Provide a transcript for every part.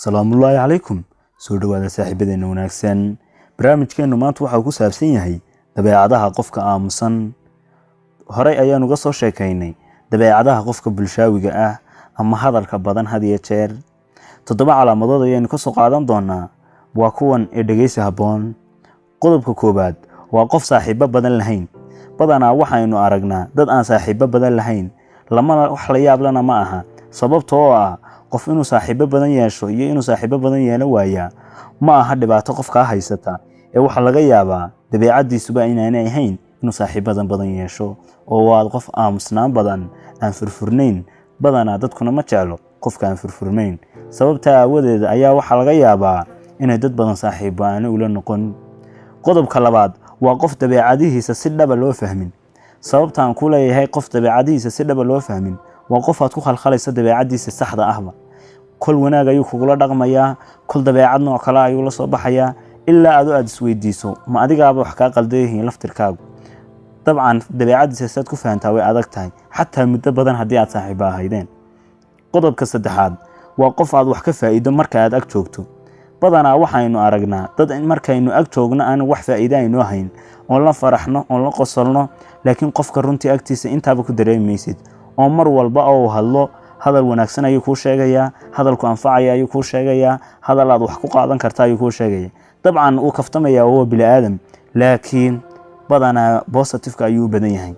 Salaamullaahi calaykum. Soo dhowaada, saaxiibadeenna wanaagsan. Barnaamijkeennu maanta waxaa ku saabsan yahay dabeecadaha qofka aamusan. Horey ayaan uga soo sheekaynay dabeecadaha qofka bulshaawiga ah ama hadalka badan had iyo jeer. Toddoba calaamadood ayaynu ka soo qaadan doonaa, waa kuwan ee dhegeysi habboon. Qodobka koowaad waa qof saaxiibo badan lahayn. Badanaa waxaynu aragnaa dad aan saaxiibo badan lahayn, lamana wax la yaablana ma aha, sababtoo ah qof inuu saaxiibo badan yeesho iyo inuu saaxiibo badan yeelan waayaa ma aha dhibaato qofkaa haysata, ee waxaa laga yaabaa dabeecaddiisuba inaanay ahayn inuu saaxiibadan badan yeesho, oo waa qof aamusnaan badan, aan furfurnayn. Badanaa dadkuna ma jeclo qofka aan furfurnayn. Sababtaa aawadeed ayaa waxaa laga yaabaa inay dad badan saaxiibo aana ula noqon. Qodobka labaad waa qof dabeecadihiisa si dhaba loo fahmin. Sababta aan ku leeyahay qof dabeecadihiisa si dhaba loo fahmin waa qof aad ku khalkhalayso dabeecadiisa saxda ahba. Kol wanaag ayuu kugula dhaqmayaa, kol dabeecad nooc kale ayuu la soo baxayaa, ilaa adu aad isweydiiso ma adigaaba wax kaa qaldan yihiin laftirkaagu. Dabcan dabeecadiisa saad ku fahantaa way adag tahay, xataa muddo badan haddii aad saaxiiba ahaydeen. Qodobka saddexaad waa qof aad wax ka faa'iido marka aad ag joogto. Badanaa waxaynu aragnaa dad markaynu ag joogno aan wax faa'iide aynoo hayn, oon la faraxno, oon la qosolno, laakiin qofka runtii agtiisa intaaba ku dareemi maysid, oo mar walba oo uu hadlo hadal wanaagsan ayuu kuu sheegayaa, hadalku anfacaya ayuu kuu sheegayaa, hadal aad wax ku qaadan karta ayuu kuu sheegaya. Dabcan wuu kaftamayaa oo waa bini aadam, laakiin badanaa positiveka ayuu u badan yahay.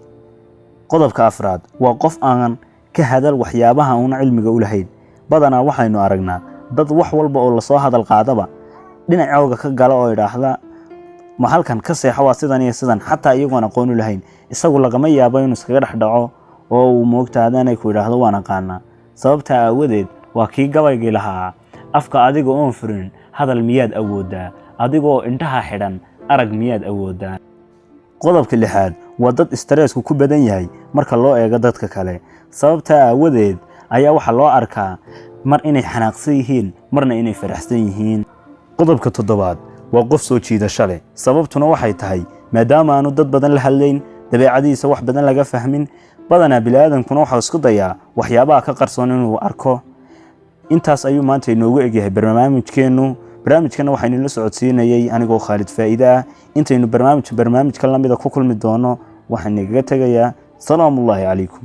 Qodobka afraad waa qof aan ka hadal waxyaabaha uuna cilmiga u lahayn. Badanaa waxaynu aragnaa dad wax walba oo lasoo hadal qaadaba dhinacooga ka gala oo idhaahda, "Ma halkan ka seexo, waa sidan iyo sidan," xataa iyagoon aqoon u lahayn. Isagu lagama yaabo inuu iskaga dhex dhaco oo uu moogta hadaanay ku idhaahdo, "Waan aqaanaa." Sababtaa aawadeed waa kii gabaygii lahaa: "Afka adiga oon furin hadal miyaad awooddaa? Adigoo indhaha xidhan arag miyaad awooddaa?" Qodobka lixaad waa dad stressku ku badan yahay marka loo eego dadka kale. Sababtaa aawadeed ayaa waxaa loo arkaa mar inay xanaaqsan yihiin, marna inay faraxsan yihiin. Qodobka toddobaad waa qof soo jiidasho leh. Sababtuna waxay tahay maadaama aanu dad badan la hadlayn, dabeecadihiisa wax badan laga fahmin, badanaa bini'aadamkuna waxau isku dayaa waxyaabaha ka qarsoon inuu arko. Intaas ayuu maanta inoogu egyahay barnaamijkeennu. Barnaamijkana waxaa inila socodsiinayay anigoo Khaalid Faa'iide ah. Intaynu barnaamijka lamida ku kulmi doono, waxaan igaga tegayaa salaamullaahi calaykum.